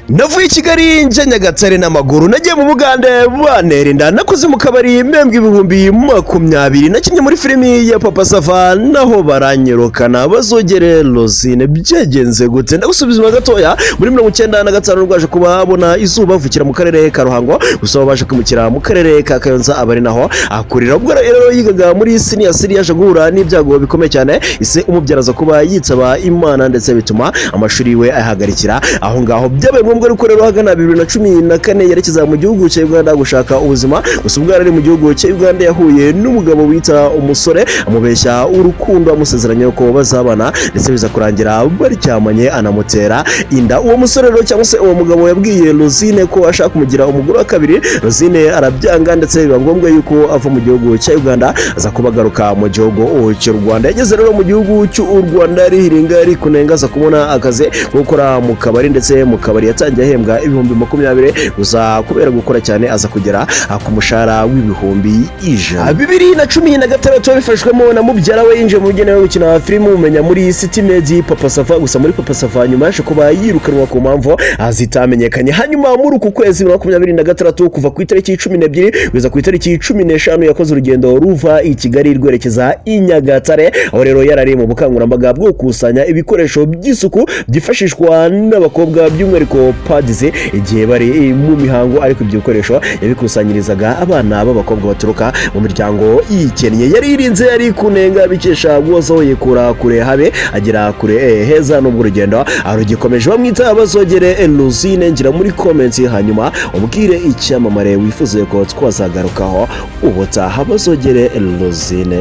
Navuye i Kigali njya Nyagatare n'amaguru, nagiye mu Bugande bantera inda, nakoze mu kabari mpembwa 20,000, nakinnye muri filimi ya Papa Sava naho baranyirukana. Bazogere Rosine, byagenze gute? Ndagusubiza inyuma gatoya. Muri 95 rwaje kuba abona izuba, avukira mu karere ka Ruhango, gusa baje kwimukira mu karere ka Kayonza, aba ari naho akurira. Ubwo rero yigaga muri senior six, yaje guhura n'ibyago bikomeye cyane, ise umubyara aza kuba yitaba Imana, ndetse bituma amashuri we ayahagarikira aho ngaho. Byabaye ngombwa ariko rero ahagana 2014 yerekeza mu gihugu cya Uganda gushaka ubuzima. Gusa ubwo yari ari mu gihugu cya Uganda, yahuye n'umugabo wita umusore, amubeshya urukundo, amusezeranya ko bazabana, ndetse biza kurangira baryamanye, anamutera inda. Uwo musore rero, cyangwa se uwo mugabo, yabwiye Rosine ko ashaka kumugira umugore wa kabiri. Rosine arabyanga, ndetse biba ngombwa yuko ava mu gihugu cya Uganda, aza kubagaruka mu gihugu cy'u Rwanda. Yageze rero mu gihugu cy'u Rwanda rihiringa rikunenga, aza kubona akazi ko gukora mu kabari, ndetse mu kabari yatangiye ahembwa 20,000, gusa kubera gukora cyane aza kugera ku mushahara w'100,000. 2016, bifashwemo na mubyara we, yinjiye mu bugenewe gukina filime, umenya muri City Maid, Papa Sava. Gusa muri Papa Sava nyuma yaje kuba yirukanwa ku mpamvu zitamenyekanye. Hanyuma muri uku kwezi 2026, kuva ku itariki 12 kugeza ku itariki 15, yakoze urugendo ruva i Kigali rwerekeza i Nyagatare, aho rero yarari mu bukangurambaga bwo gukusanya ibikoresho by'isuku byifashishwa n'abakobwa, by'umwihariko pads, igihe bari mu mihango. Ariko ibyo bikoresho yabikusanyirizaga abana b'abakobwa baturuka mu miryango yikennye. Yari yirinze, yari kunenga, bikesha guhozaho, yikura kure habe agera kure heza, n'ubwo urugendo rugikomeje. Bamwita Bazogere Rosine. Ngira muri comments, hanyuma umbwire icyamamare wifuza ko twazagarukaho ubutaha. Bazogere Rosine,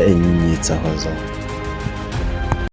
nyitahozo.